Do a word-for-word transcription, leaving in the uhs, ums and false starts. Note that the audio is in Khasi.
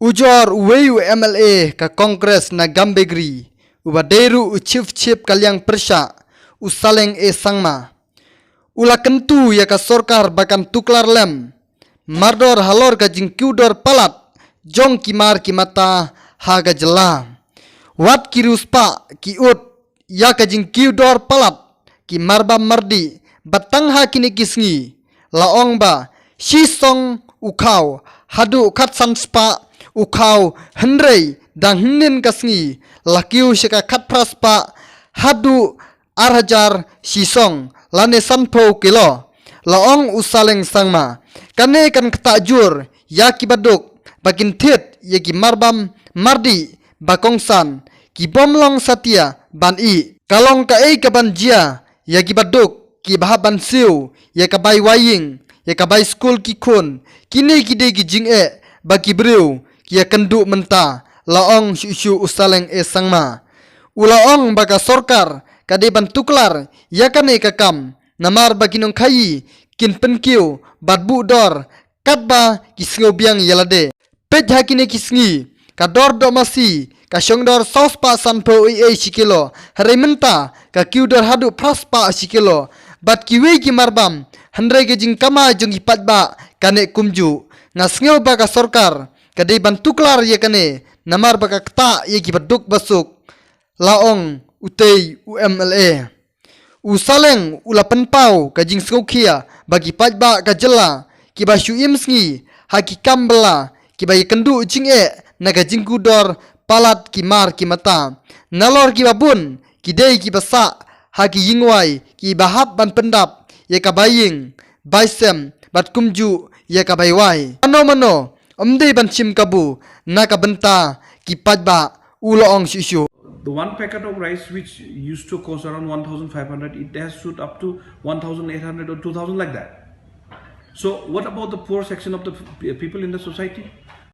Ujor uwei u M L A ka Congress na Gambegre, uba dei ruh u chief whip ka liang pyrshah, u Saleng A Sangma, u la kyntu ïa ka sorkar ba kan tuklar lem mardor halor ka jingkiew dor palat jong ki mar ki mata ha ka jylla. Wat ki riewspah ki ud ïa ka jingkiew dor palat ki marbam mardih, bad tang ha kine ki sngi, la ong ba shi song u khaw haduh khatsan spah u khaw, hynrei dang hynnin ka sngi la kiew sha ka khatphra spah haduh ar hajar shi song lane sanphew kilo. La ong u Saleng Sangma, kane kan ktah jur ïa ki baduk ba kin thied ïa ki marbam mardih ba kongsan, ki bym long satia ban ih. Ka long kaei kaban jia ïa ki baduk kiba hap ban siew ïa ka bai waiïing, ïa ka bai skul ki khun? Kine ki dei ki jingeh ba ki briew ki ïakynduh mynta, la ong shuh shuh u Saleng A Sangma. U la ong ba ka sorkar ka dei ban tuklar ïa kane ka kam, namar ba ki nongkhaïi kin pynkiew bad buh dor katba ki sngew biang ïa lade. Peit ha kine ki sngi, ka dor dohmasi ka shong dor saw spah sanphew ei ei shi kilo, hynrei mynta ka kiew dor haduh phra spah shi kilo. Bad kiwei ki marbam, hynrei ka jingkama jong ki paidbah ka neh kumjuh. Nga sngew ba ka sorkar ka dei ban tuklar ïa kane, namar ba ka ktah ïa ki baduk basuk, la ong utei u M L A. U Saleng u la pynpaw ka jingsngewkhia ba ki paidbah ka jylla kiba shu im sngi ha ki kam bylla, kiba ïakynduh jingeh na ka jingkiew dor palat ki mar ki mata. Nalor kiba bun ki dei kiba sah ha ki ïingwai kiba hap ban pyndap ïa ka bai ïing, bai sem bad kumjuh ïa ka bai wai. Mano mano ym dei ban shim kabu na ka bynta ki paidbah, u la ong shuh shuh. The one packet of rice which used to cost around one thousand five hundred, it has shoot up to one thousand eight hundred or two thousand like that. So what about the poor section of the p- people in the society?